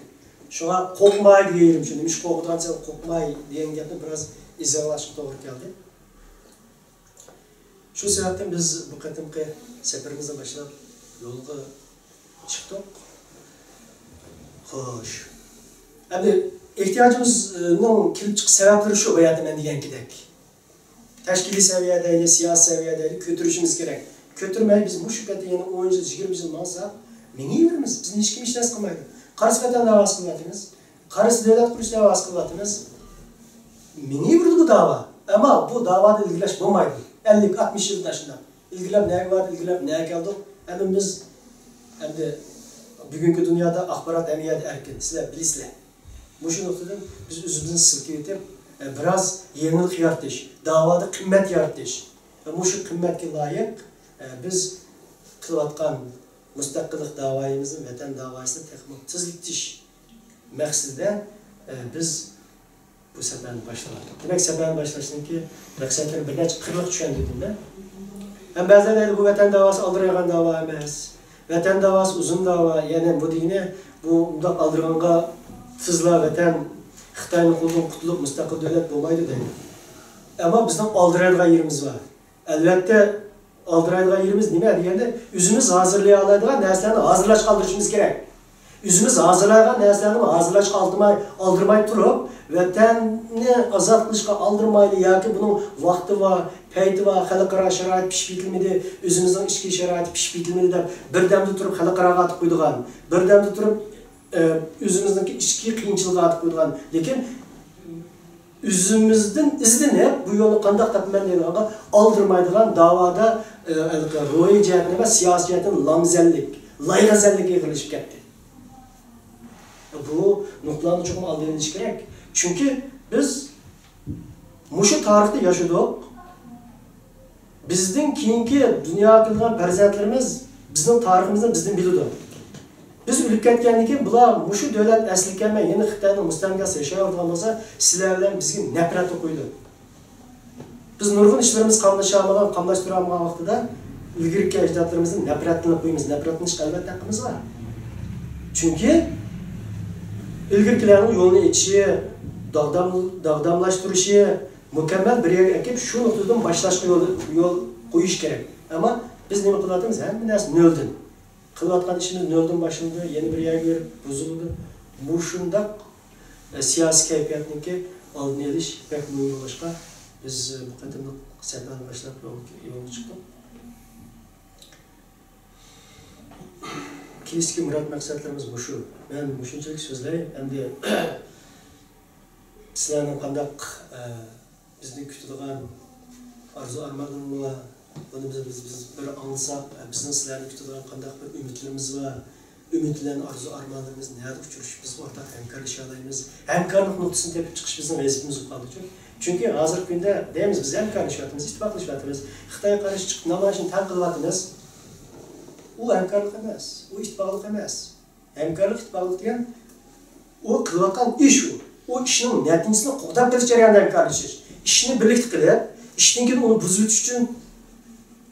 شۇڭا قورقماي دېگەن يېرىم شۇ. نېمىشقا قورقىدىغان دېسەڭ، قورقماي دېگەن گەپنى بىراز ئىزاھلاشقا توغرا كەلدى. شۇ سەۋەبتىن بىز بۇ قېتىمقى سەپىرىمىزنى باشلاپ يولغا چىقتۇق. خوش. ئەمدى ئېھتىياجىمىزنىڭ كېلىپ چىقىش سەۋەبلىرى شۇ، باياتىن مەن دېگەنكىدەك. تەشكىلىي سەۋىيەدە، سىياسىي سەۋىيەدە كۆتۈرۈشىمىز كېرەك. كۆتۈرمەي بىز مۇشۇ پېتى يەنە ئون يىل، يىگىرمە يىل ماڭساق، مېڭىۋېرىمىز. بىزنى ھېچكىم ھېچ نەرسە قىلمايدۇ. قارىسى ۋەتەن داۋاسى قىلىۋاتىمىز. قارىسى دۆلەت قۇرۇش داۋاسى قىلىۋاتىمىز. مېڭىۋېرىدۇ بۇ داۋا. ئەمما بۇ داۋانى ئىلگىرىلەش بولمايدۇ. ئەللىك، ئاتمىش يىلدا شۇنداق. ئىلگىرىلەپ نەگە باردى، ئىلگىرىلەپ نەگە كەلدۇق. ھەممىمىز ئەمدى بۈگۈنكى دۇنيادا ئاخبارات ھەممە يەردە ئەركىن. سىلەر بىلىسىلەر. مۇشۇ نۇقتىدىن بىز ئۆزىمىزنى سىلكىۋېتىپ، ئە، بىراز يېڭىلىق يارىتىش، داۋادا قىممەت يارىتىش، ئە، مۇشۇ قىممەتكە لايىق، ئە، بىز قىلىۋاتقان مۇستەقىللىق داۋايىمىزنى، ۋەتەن داۋايىسىنى تېخىمۇ تېزلىتىش مەقسىتىدە، ئە، بىز بۇ سەپەرنى باشلىۋاتىمىز. دېمەك، سەپەرنى باشلاشتىن كېيىن مەقسەتلىرىنى بىر نەچچە قىرلىق چۈشەندۈردۈم مەن. ھەم بەزىلەر دەيدۇ، بۇ ۋەتەن داۋاسى ئالدىرايدىغان داۋا ئەمەس. ۋەتەن داۋاسى ئۇزۇن داۋا، يەنى بۇ دېگىنى، بۇ مۇنداق ئالدىرىغانغا تېزلا ۋەتەن خىتاينىڭ قولىدىن قۇتۇلۇپ، مۇستەقىل دۆلەت بولمايدۇ دەيدۇ. ئەمما بىزنىڭ ئالدىرايدىغان يېرىمىز بار. ئەلۋەتتە، ئالدىرايدىغان يېرىمىز نېمە دېگەندە، ئۆزىمىز ھازىرلىيالايدىغان نەرسىلەرنى ھازىرلاشقا ئالدىرىشىمىز كېرەك. ئۆزىمىز ھازىرلايدىغان نەرسىلەرنى ھازىرلاشقا ئالدىرماي، ئالدىرماي تۇرۇپ، ۋەتەننى ئازاد قىلىشقا ئالدىرمايلى ياكى بۇنىڭ ۋاقتى بار، پەيتى بار، خەلقئارا شارائىت پىشىپ يېتىلمىدى، ئۆزىمىزنىڭ ئىچكى شارائىتى پىشىپ يېتىلمىدى دەپ بىردەمدە تۇرۇپ خەلقئاراغا ئاتىپ قويىدىغان، بىردەمدە تۇرۇپ، ئە، ئۆزىمىزنىڭكى ئىچكى قىيىنچىلىقىغا ئاتىپ قويىدىغان، لېكىن ئۆزىمىزدىن ئىزدىنىپ، بۇ يولنى قانداق تاپىمەن دەيدىغانغا ئالدىرىمايدىغان داۋادا، ئە، ھېلىقى روھىي جەھەتتىن ئەمەس، سىياسىي جەھەتتىن لامزەللىك، لايغەزەللىك ئېغىرلىشىپ كەتتى. بۇ نۇقتىلارنى چوقۇم ئالدىن ئېلىش كېرەك. چۈنكى بىز مۇشۇ تارىختا ياشىدۇق. بىزدىن كېيىنكى دۇنياغا كېلىدىغان پەرزەنتلىرىمىز بىزنىڭ تارىخىمىزنى بىزدىن بىلىدۇ. بىز ئۆلۈپ كەتكەندىن كېيىن، بۇلار مۇشۇ دۆلەت ئەسلىگە كەلمەي، يەنە خىتاينىڭ مۇستەملىكىسىدە ياشاۋاتىدىغان بولسا، سىلەر بىلەن بىزگە نەپرەت ئوقۇيدۇ. بىز نۇرغۇن ئىشلىرىمىز قاملىشالمىغان، قاملاشتۇرالمىغان ۋاقتىدا ئىلگىرىكى ئەجدادلىرىمىزدىن نەپرەتلىنىپ قويىمىز. نەپرەتلىنىشكە ئەلۋەتتە ھەققىمىز بار. چۈنكى ئىلگىرىكىلەرنىڭ يولنى ئېچىشى، داغدام-، داغداملاشتۇرۇشى، مۇكەممەل بىر يەرگە ئەكىپ، شۇ نۇقتىدىن باشلاشقا يول، يول قويۇش كېرەك. ئەمما بىز نېمە قىلىۋاتىمىز؟ ھەممە نەرسە نۆلدىن. قىلىۋاتقان ئىشىمىز نۆلدىن باشلىنىدۇ، يەنە بىر يەرگە بېرىپ بۇزۇلىدۇ. مۇشۇنداق، ئە، سىياسىي كەيپىياتنىڭكى ئالدىنى ئېلىش بەك مۇھىم بولغاچقا، بىز، ئە، بۇ قېتىملىق سەپەرنى باشلاپ يولغا، يولغا چىقتۇق. كېلىشتىكى مۇراد مەقسەتلىرىمىز مۇشۇ. مەن مۇشۇنچىلىك سۆزلەي. ئەمدى سىلەرنىڭ قانداق، ئە، بىزنى كۈتىدىغان ئارزۇ ئارمانلىرىڭلار بار. بۇنى بىز، بىز، بىز بىر ئاڭلىساق، بىزنىڭ سىلەرنى كۈتىدىغان قانداق بىر ئۈمىدلىرىمىز بار؟ ئۈمىد بىلەن ئارزۇ ئارمانلىرىمىز نەدە ئۇچرىشىپ، بىز ئورتاق ھەمكارلىشالايمىز؟ ھەمكارلىق نۇقتىسىنى تېپىپ چىقىش بىزنىڭ ۋەزىپىمىز بولۇپ قالدى. چۈنكى، چۈنكى ھازىرقى كۈندە دەيمىز، بىز ھەمكارلىشىۋاتىمىز، ئىتتىپاقلىشىۋاتىمىز. خىتايغا قارشى چىقىپ نامايىشنى تەڭ قىلىۋاتىمىز. ئۇ ھەمكارلىق ئەمەس، ئۇ ئىتتىپاقلىق ئەمەس. ھەمكارلىق، ئىتتىپاقلىق دېگەن ئۇ قىلىۋاتقان ئىش ئۇ. ئۇ ئىشنىڭ نەتىجىسىنى قوغداپ قېلىش جەريانىدا ھەمكارلىشىش. ئىشنى بىرلىكتە قىلىپ، ئىشتىن كېيىن ئۇنى بۇزۇۋېتىش ئۈچۈن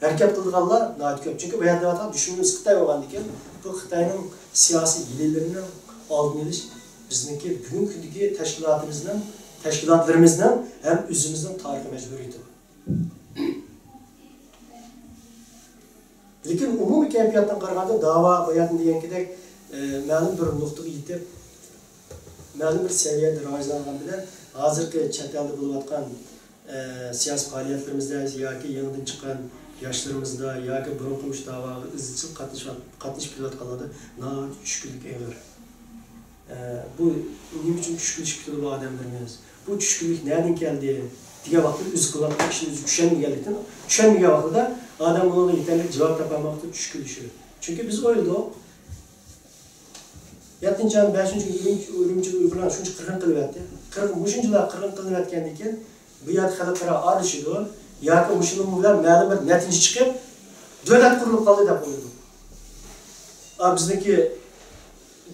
ھەرىكەت قىلىدىغانلار ناھايىتى كۆپ. چۈنكى بۇ يەردە دەۋاتقان دۈشمىنىمىز خىتاي بولغاندىكىن، بۇ خىتاينىڭ سىياسىي ھىيلىلىرىنىڭ ئالدىنى ئېلىش بىزنىڭكى بۈگۈنكى كۈندىكى تەشكىلاتىمىزنىڭ، تەشكىلاتلىرىمىزنىڭ ھەم ئۆزىمىزنىڭ تارىخىي مەجبۇرىيىتى. لېكىن ئومۇمىي كەيپىياتتىن قارىغاندا، داۋا باياتىن دېگەنكىدەك، ئە، مەلۇم بىر نۇقتىغا يېتىپ، مەلۇم بىر سەۋىيەدە راۋاجلانغان بىلەن، ھازىرقى چەت ئەلدە بولۇۋاتقان، ئە، سىياسىي پائالىيەتلىرىمىزدە ياكى يېڭىدىن چىققان ياشلىرىمىزدا ياكى بۇرۇنقى مۇشۇ داۋاغا ئىزچىل قاتنىشىۋات-، قاتنىشىپ كېلىۋاتقانلاردا ناھايىتى چۈشكۈنلۈك ئېغىر. ئە، بۇ نېمە ئۈچۈن چۈشكۈنلىشىپ كېتىدۇ بۇ ئادەملىرىمىز؟ بۇ چۈشكۈنلۈك نەدىن كەلدى؟ دېگەن ۋاقىتتا ئۆزى قىلىۋاتقان ئىشنى ئۆزى چۈشەنمىگەنلىكتىن، چۈشەنمىگەن ۋاقتىدا ئادەم ئۇنىڭغا يېتەرلىك جاۋاب تاپالمايۋاتىدۇ، چۈشكۈنلىشىدۇ. چۈنكى بىز ئويلىدۇق، يەتتىنچى ئاينىڭ بەشىنچى كۈنى ئۈرۈمچى، ئۈرۈمچىدە ئۇيغۇرلارنى شۇنچە قىرغىن قىلىۋەتتى. قىرغىن، مۇشۇنچىلار قىرغىن قىلىنىۋەتكەندىن كېيىن، بۇ يەردە خەلقئارا ئارىلىشىدۇ ياكى مۇشۇنىڭ بىلەن مەلۇم بىر نەتىجە چىقىپ، دۆلەت قۇرۇلۇپ قالدى دەپ ئويلىدۇق. ئا، بىزنىڭكى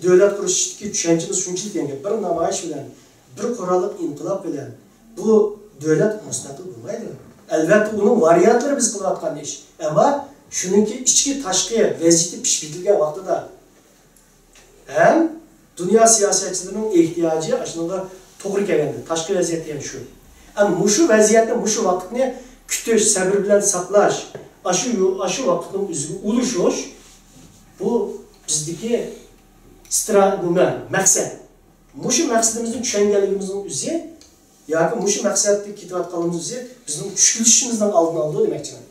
دۆلەت قۇرۇشتىكى چۈشەنچىمىز شۇنچىلىك يەڭگىل. بىر نامايىش بىلەن، بىر قوراللىق ئىنقىلاب بىلەن بۇ دۆلەت مۇستەقىل بولمايدۇ. ئەلۋەتتە، ئۇنىڭ ۋارىيانتلىرى بىز قىلىۋاتقان ئىش. ئەمما شۇنىڭكى ئىچكى، تاشقى ۋەزىيىتى پىشىپ يېتىلگەن ۋاقتىدا، ھەم دۇنيا سىياسەتچىلىرىنىڭ ئېھتىياجى ئاشۇنىڭغا توغرا كەلگەندە، تاشقى ۋەزىيەت دېگەن شۇ. ھەم مۇشۇ ۋەزىيەتنى، مۇشۇ ۋاقىتنى كۈتۈش، سەۋر بىلەن ساقلاش، ئاشۇ يو-، ئاشۇ ۋاقىتنىڭ ئۆزىگە ئۇلىشىش، بۇ بىزدىكى سترا-، نېمە، مەقسەت. مۇشۇ مەقسىتىمىزنى چۈشەنگەنلىكىمىزنىڭ ئۆزى ياكى مۇشۇ مەقسەتتە كېتىۋاتقانلىقىمىزنىڭ ئۆزى بىزنىڭ چۈشكۈنلىشىشىمىزنىڭ ئالدىنى ئالىدۇ دېمەكچىمەن.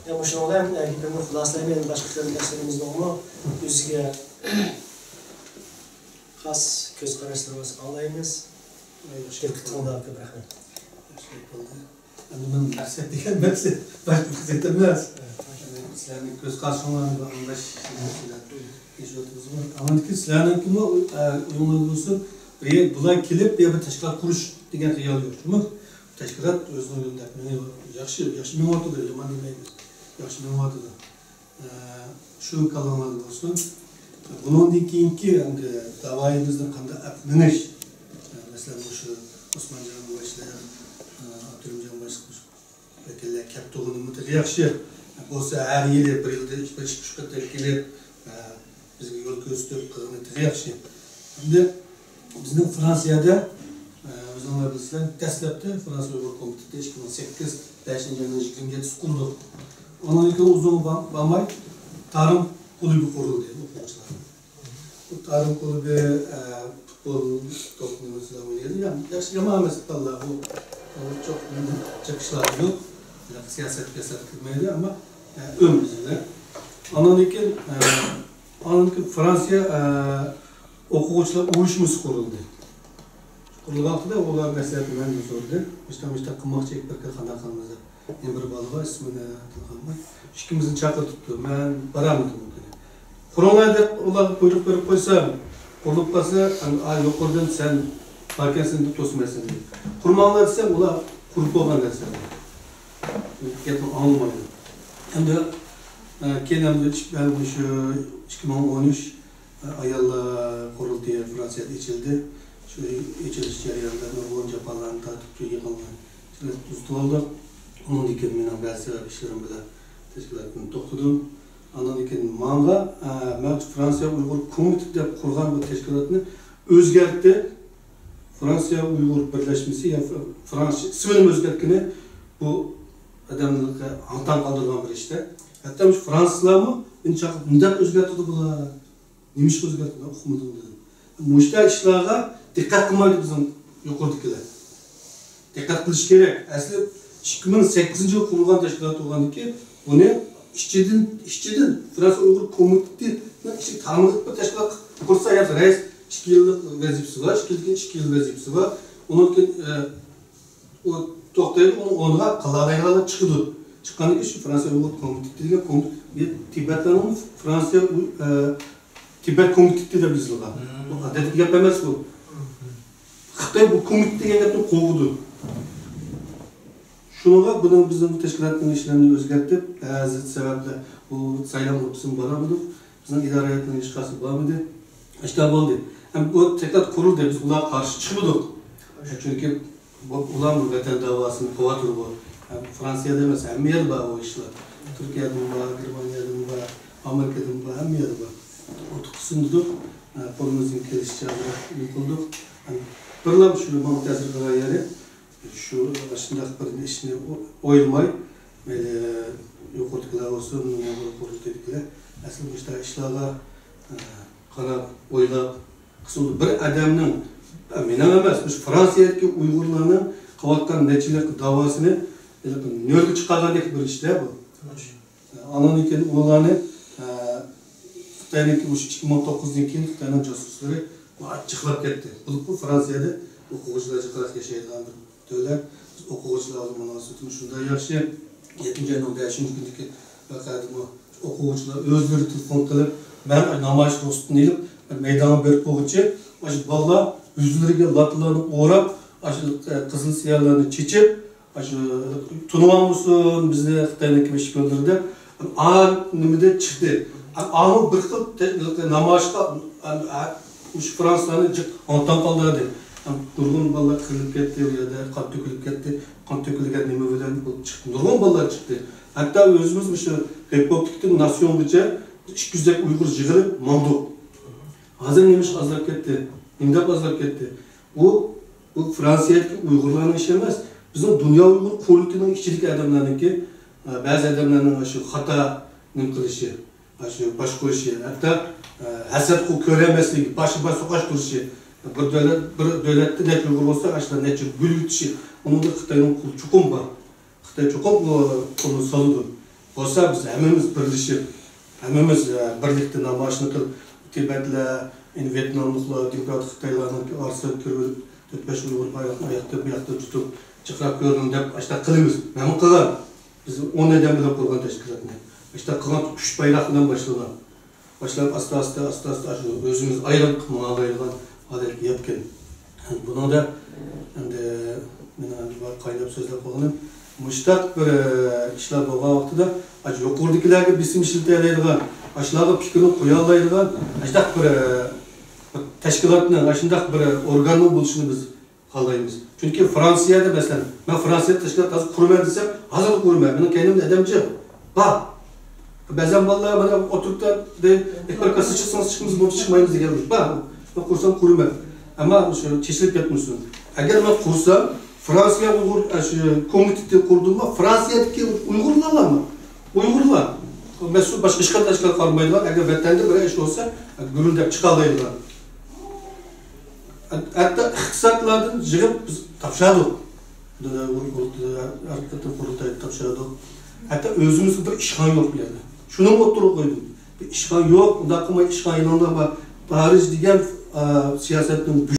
يا، مۇشۇنىڭ بىلەن، ئە، گېپىمنى خۇلاسىلەيمەن. يەنە باشقا قېرىنداشلىرىمىزنىڭمۇ ئۆزىگە خاس كۆز قاراشلىرى بولسا ئاڭلايمىز. دىققىتىڭلارغا كۆپ رەھمەت. ياخشى گەپ بولدى. ئەمدى مەن مەقسەت دېگەن مەقسەت، باشقا مەقسەت ئەمەس. سىلەرنىڭ كۆز قارىشىڭلارنى بىر ئاڭلاش ئىشىڭلار بىلەن ئېشىۋاتىمىزغۇ. ئاندىن كېيىن سىلەرنىڭكىمۇ، ئە، ئويۇڭلار بولسۇن، بىر، بۇلار كېلىپ بىر، بىر تەشكىلات قۇرۇش دېگەن خىيال يوق، جۇمۇ. تەشكىلات ئۆزىنىڭ يولىدا مېڭىۋاتىدۇ. ياخشى، ياخشى مېڭىۋاتىدۇ، يامان دېمەيمىز. ياخشى مېڭىۋاتىدۇ. ئە، شۇ كاللاڭلاردا بولسۇن. بۇنىڭدىن كېيىنكى ئەمدى داۋايىمىزنى قانداق ئېلىپ مېڭىش؟ ئە، مەسىلەن، مۇشۇ ئوسمانجان باشلىق، ئە، ئابدۇرېھىمجان باشلىق، ۋەكىللەر كەپتۇ، بۇنىمۇ تېخى ياخشى. بولسا ھەر يىلى بىر يىلدا بىر ئىككى، ئۈچ قېتىم كېلىپ، ئە، بىزگە يول كۆرسىتىپ قىلغىنى تېخى ياخشى. ئەمدى بىزنىڭ فرانسىيەدە، ئە، ئۆزۈڭلار بىلىسىلەر، دەسلەپتە فرانسىيە ئۇيغۇر كومىتېتى ئىككى مىڭ سەككىز، بەشىنچى ئاينىڭ يىگىرمە يەتتىسى قۇردۇق. ئۇنىڭدىن كېيىن ئۇزۇن با-، بارماي تارىم كۇلۇبى قۇرۇلدى، ئوقۇغۇچىلار. بۇ تارىم كۇلۇبى، ئە، پۇتبول توپ نېمىسىدە ئوينايدۇ. يا-، ياخشى، يامان ئەمەس بالىلار. بۇ، بۇ چوقۇم جىق ئىشلار يوق. سىياسەتكە سەپ كىرمەيدۇ، ئەمما، ئە، ئۆم بىزدە. ئاندىن كېيىن، ئە، ئاندىن كېيىن فرانسىيە، ئە، ئوقۇغۇچىلار ئۇيۇشمىسى قۇرۇلدى. قۇرۇلغان ۋاقتىدا ئۇلار مەسلىھەتنى مەندىن سورىدى. مۇشۇنداق، مۇشۇنداق قىلماقچى ئىدۇق، بىر قانداق قىلىمىز دەپ. يەنە بىر بالا بار، ئىسمىنى تىلغا ئالماي. ئىككىمىزنى چاقىرتىپتۇ. مەن بارالمىدىم ئۇ كۈنى. قۇرۇڭلار دەپ ئۇلارغا بۇيرۇق بېرىپ قويسام، قۇرۇلۇپ قالسا، ئا، يۇقىرىدىن سەن باركەنسەن دەپ توسمايسەن دېدى. قۇرماڭلار دېسەم، ئۇلار قۇرۇپ بولغان دەرسلەر. گەپنى ئاڭلىمايدۇ. ئەمدى، ئە، كېيىن ئەمدى ئىش-، مەن شۇ ئىككى مىڭ ئون ئۈچ، ئە، ئاياللار قۇرۇلتىيى فرانسىيەدە ئېچىلدى. شۇ ئېچىلىش جەريانىدا نۇرغۇن جاپالارنى تارتىپ، شۇ يىغىنلارنى ئۇزىتىۋالدۇق. ئۇنىڭدىن كېيىن مېنىڭ بەزى سەۋەب ئىشلىرىم بىلەن تەشكىلاتتىن توختىدىم. ئاندىن كېيىن ماڭا، ئە، مەن فرانسىيە ئۇيغۇر كومىتېتى دەپ قۇرغان بۇ تەشكىلاتنى ئۆزگەرتتى. فرانسىيە ئۇيغۇر بىرلەشمىسى يا فر-، فرانسىيە ئىسمىنى ئۆزگەرتكىنى بۇ ئادەمنى ھاڭ-تاڭ قالدۇرغان بىر ئىشتە. ھەتتا مۇشۇ فرانسىزلارمۇ مېنى چاقىرىپ، نېمە ئىشقا ئۆزگەرتتى بۇلار؟ نېمە ئىشقا ئۆزگەرتتى؟ مەن ئۇقمىدىم دېدىم. مۇشۇنداق ئىشلارغا دىققەت قىلمايدۇ بىزنىڭ يۇقىرىدىكىلەر. دىققەت قىلىش كېرەك. ئەسلى ئىككى مىڭ سەككىزىنچى يىل قۇرۇلغان تەشكىلات بولغاندىكىن، بۇنى ئىچىدىن، ئىچىدىن فرانسىيە ئۇيغۇر كومىتېتىنىڭ ئىچىگە تارمىغۇپ بىر تەشكىلات قۇرسا، يا رەئىس ئىككى يىللىق ۋەزىپىسى بار، ئىككى يىلدىن كېيىن ئىككى يىل ۋەزىپىسى بار. ئۇنىڭدىن كېيىن، ئە، ئۇ توختايدۇ، ئۇنىڭ ئورنىغا قىلالايدىغانلار چىقىدۇ. چىققاندىن كېيىن شۇ فرانسىيە ئۇيغۇر كومىتېتى دېگەن كومىتېت، تىبەتلەرنىڭ فرانسىيە، ئۇ، ئە، تىبەت كومىتېتى دەپ يېزىلغان. بۇ ئادەتتىكى گەپ ئەمەس بۇ. خىتاي بۇ كومىتېت دېگەن گەپنى قوغدىدى. شۇنىڭغا بۇنىڭ بىزنىڭ تەشكىلاتنىڭ ئىشلىرىنى ئۆزگەرتىپ، بەزى سەۋەبلەر بۇ سايلام گۇرۇپپىسىمۇ بارالمىدۇق. بىزنىڭ ئىدارە ھەيئىتىنىڭ ھېچقايسى بارمىدى. ئىشتە بولدى. ھەم بۇ تەشكىلات قۇرۇلدى. بىز ئۇلارغا قارشى چىقمىدۇق. چۈنكى بۇ، ئۇلارمۇ ۋەتەن داۋاسىنى قىلىۋاتىدۇ. ھەم فرانسىيەدە ئەمەس، ھەممە يەردە بار ئۇ ئىشلار. تۈركىيەدىمۇ بار، گېرمانىيەدىمۇ بار، ئامېرىكىدىمۇ بار، ھەممە يەردە بار. ئۇتۇقلۇقسىزدۇق. قولىمىزدىن كېلىشىچە نېمە قىلدۇق. بىرلا شۇ ماڭا تەسىر قىلغان يېرى، شۇ، شۇنداق بىر ئىشنى ئويلىماي، مەيلى يۇقىرىدىكىلەر بولسۇن، مەيلى قۇرۇلتايدىكىلەر، ئەسلى مۇشۇنداق ئىشلارغا، ئە، قاراپ، ئويلاپ، خۇسۇسىي بىر ئادەمنىڭ، مېنىڭ ئەمەس، مۇشۇ فرانسىيەدىكى ئۇيغۇرلارنىڭ قىلىۋاتقان نەچچە يىللىق داۋاسىنى نۆلگە چىقارغاندەك بىر ئىشلار بۇ. ئاندىن كېيىن ئۇلارنى، ئە، خىتاينىڭكى مۇشۇ ئىككى مىڭ توققۇزدىن كېيىن خىتاينىڭ جاسۇسلىرى جىقلاپ كەتتى. بولۇپمۇ فرانسىيەدە ئوقۇغۇچىلار جىقراق ياشايدىغان بىر دۆلەت. بىز ئوقۇغۇچىلار بىلەن مۇناسىۋىتىمىز شۇنداق ياخشى. يەتتىنچى ئاينىڭ بەشىنچى كۈنىدىكى ۋەقەدىمۇ ئوقۇغۇچىلار ئۆزلىرى تېلېفون قىلىپ، مەن نامايىش رۇخسىتىنى ئېلىپ، بىر مەيدانغا بېرىپ بولغۇچە، ئاشۇ بالىلار يۈزلىرىگە لاتىلارنى ئوراپ، ئاشۇ، ئە، قىزىل سىيالارنى چېچىپ، ئاشۇ تونۇۋالمىسۇن بىزنى خىتاينىڭكى شپىيونلىرى دەپ، ئا، نېمىدە چىقتى. ئا، ئامۇ بىر خىل تە-، نامايىشقا، ئا، ئا، مۇشۇ فرانسىيەنى جىق ھاڭ-تاڭ قالدۇردى. نۇرغۇن بالىلار قىرىلىپ كەتتى، ئۇ يەردە قان تۆكۈلۈپ كەتتى. قان تۆكۈلگەن نېمە بىلەن بولۇپ چىقتى. نۇرغۇن بالىلار چىقتى. ھەتتا ئۆزىمىز مۇشۇ رېپۇبلىكىدىن ناسيونغىچە ئىككى يۈزدەك ئۇيغۇر يىغىلىپ ماڭدۇق. ھازىر نېمە ئىشقا ئازلاپ كەتتى؟ نېمە دەپ ئازلاپ كەتتى؟ بۇ، بۇ فرانسىيەدىكى ئۇيغۇرلارنىڭ ئىشى ئەمەس. بىزنىڭ دۇنيا ئۇيغۇر قۇرۇلتىيىنىڭ ئىچىدىكى ئادەملەرنىڭكى، ئە، بەزى ئادەملەرنىڭ شۇ خاتا نېمە قىلىشى، شۇ باشقۇرۇشى، ھەتتا، ئە، ھەسەت قىلىپ كۆرەلمەسلىكى، باشقا باشقا سوقاش تۇرۇشى. بىر دۆلەت، بىر دۆلەتتە نەچچە ئۇيغۇر بولسا، ئاشۇنداق نەچچە گۈل يۇتۇشى. ئۇنىڭدا خىتاينىڭ قولى چوقۇم بار. خىتاي چوقۇم بۇ قولىنى سالىدۇ. بولسا بىز ھەممىمىز بىرلىشىپ، ھەممىمىز، ئە، بىرلىكتە نامايىشنى قىلىپ، تىبەتلەر، ئەنە ۋيېتناملىقلار، دېموكراتىك خىتايلارنىڭ ئارىسىدا كىرىپ، تۆت-بەش ئۇيغۇر بايراقنى ئاياقتا، بۇ ياقتا تۇتۇپ، جىقراق كۆرۈنۈڭ دەپ ئاشۇنداق قىلىمىز. مەنمۇ قىلغان. بىز ئون ئادەم بىلەن قۇرغان تەشكىلاتنى. ئاشۇنداق قىلغان ئۈچ بايراق بىلەن باشلىغان. باشلاپ ئاستا-ئاستا، ئاستا-ئاستا ئاشۇ ئۆزىمىز ئايرىلىپ ماڭالايدىغان ھالەتكە يەتكەن. بۇنىڭدا ئەمدى مېنىڭ ئەمدى بار قايناپ سۆزلەپ قالغىنىم، مۇشۇنداق بىر، ئە، ئىشلار بولغان ۋاقتىدا، ئاشۇ يۇقىرىدىكىلەرگە بېسىم ئىشلىتەلەيدىغان، ئاشۇلارغا پىكرىنى قويالايدىغان، ئاشۇنداق بىر، ئە، بىر تەشكىلاتنىڭ، ئاشۇنداق بىر ئورگاننىڭ بولۇشىنى بىز خالايمىز. چۈنكى فرانسىيەدە، مەسىلەن، مەن فرانسىيەدە تەشكىلات ھازىر قۇرىمەن دېسەم، ھازىرلا قۇرىمەن. مېنىڭ كەينىمدە ئادەم جىق. بار. بەزەن بالىلار مانا ئوتتۇرىدا، دەي، بىر كاسا چىقسىڭىز چىقىمىز، بولمىسا چىقمايمىز دېگەن بار. مەن قۇرسام قۇرىمەن. ئەمما شۇ چېچىلىپ كەتمىسۇن. ئەگەر مەن قۇرسام، فرانسىيە ئۇيغۇر، ئە، شۇ كومىتېتى قۇردۇمغۇ، فرانسىيەدىكى ئۇيغۇرلارمۇ؟ ئۇيغۇرلار. مەسئۇل باشقا ھېچقانداق ئىشقا قارىمايدىغان، ئەگەر ۋەتەندە بىر ئىش بولسا، گۈرۈلدەپ چىقالايدىغان. ھەتتا ئىقتىسادلاردىن يىغىپ بىز تاپشۇردۇق. ھەر قېتىم قۇرۇلتايدا تاپشۇردۇق. ھەتتا ئۆزىمىزگە بىر ئىشخانا يوق بۇ يەردە. شۇنىمۇ ئوتتۇرىغا قويدۇم. بىر ئىشخانا يوق، ئۇنداق قىلماي ئىشخانا ئېلىڭلار، پارىژ دېگەن، ئا، سىياسەتنىڭ